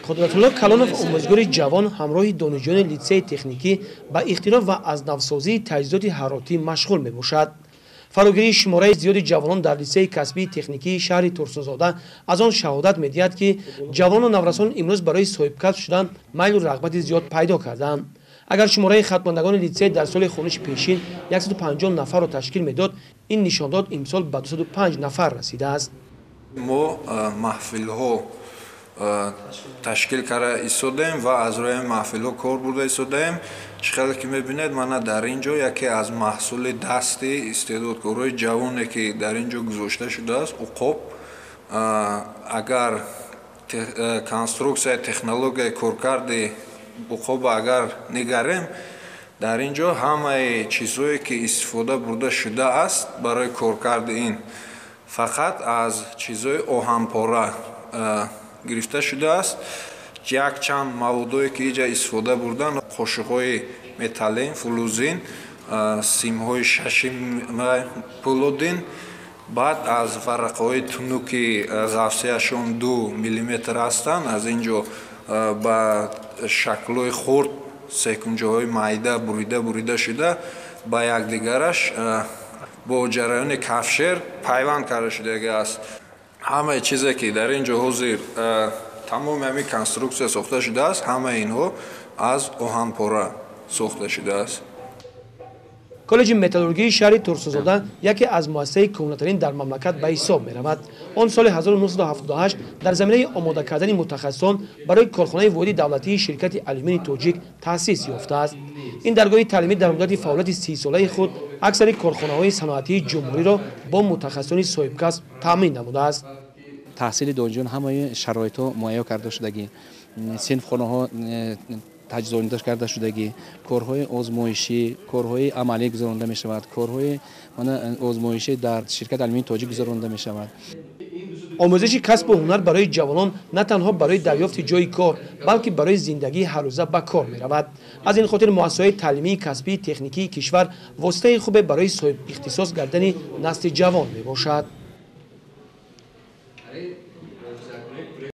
Қудратулло Калонов, омӯзгори ҷавон, ҳамроҳи донишҷӯёни литсейи техникӣ ба ихтироъ ва аз навсозии таҷҳизоти ҳароратӣ машғул мебошад. Фарогирии шумораи зиёди ҷавонон дар литсейи касбии техникии шаҳри Турсунзода аз он шаҳодат медиҳад, ки ҷавону наврасон имрӯз барои соҳибкасб шудан майлу рағбати зиёд пайдо карданд. Агар шумораи хатмондагони литсей дар соли хониши пешин 150 нафарро ташкил медод, ин нишондод имсол ба 205 нафар расидааст. Мо маҳфилҳо ташкил карда истодаем ва аз рӯи маҳфилҳо кор бурда истодаем. Чӣ хеле ки мебинед, мана дар ин ҷо яке аз маҳсули дасти истеъдодкорои ҷавоне, ки дар ин ҷо гузошта шудааст, уқоб. Агар конструксия, технологияи коркарди уқоба агар нигарем, дар ин ҷо ҳамаи чизҳое, ки истифода бурда шудааст барои коркарди ин, фақат аз чизҳои оҳанпора гирифта шудааст. Якчанд маводое, ки иҷа истифода бурдан: қошиқҳои металлин, флузин, симҳои шаши пулодин, баъд аз варақаҳои тунуки ғафсияшон 2 миллиметр ҳастанд, аз ин ҷо ба шаклҳои хурд, секунҷаҳои майда бурида бурида шуда, ба якдигараш бо ҷараёни кафшер пайванд карда шудагӣ аст. Ҳамаи чизе, ки дар ин ҷо ҳозир тамоми ҳамин конструксия сохта шудааст, ҳамаи инҳо аз оҳанпора сохта шудааст. Коллеҷи металлургии шаҳри Турсунзода яке аз муассисаи кӯҳнатарин дар мамлакат ба ҳисоб меравад. Он соли 1978 дар заминаи омода кардани мутахассисон барои корхонаи воҳиди давлатии ширкати Алюмини Тоҷик таъсис ёфтааст. Ин даргоҳи таълимӣ дар муддати фаъолияти 30-солаи худ аксари корхонаҳои саноатии ҷумҳуриро бо мутахассисони соҳибкасб таъмин намудааст. Таҳсили донишҷӯён ҳамаи шароитҳо муҳайё карда шудагӣ, синфхонаҳо таҷҳизонида карда шудагӣ, корҳои озмоишӣ, корҳои амалӣ гузаронда мешавад, корҳои озмоишӣ дар ширкати Алюмини Тоҷик гузаронда мешавад. Омӯзиши касбу ҳунар барои ҷавонон на танҳо барои дарёфти ҷойи кор, балки барои зиндагии ҳаррӯза ба кор меравад. Аз ин хотир муассисаҳои таълимии касбии техникии кишвар воситаи хубе барои соҳибихтисос гардани насли ҷавон мебошад.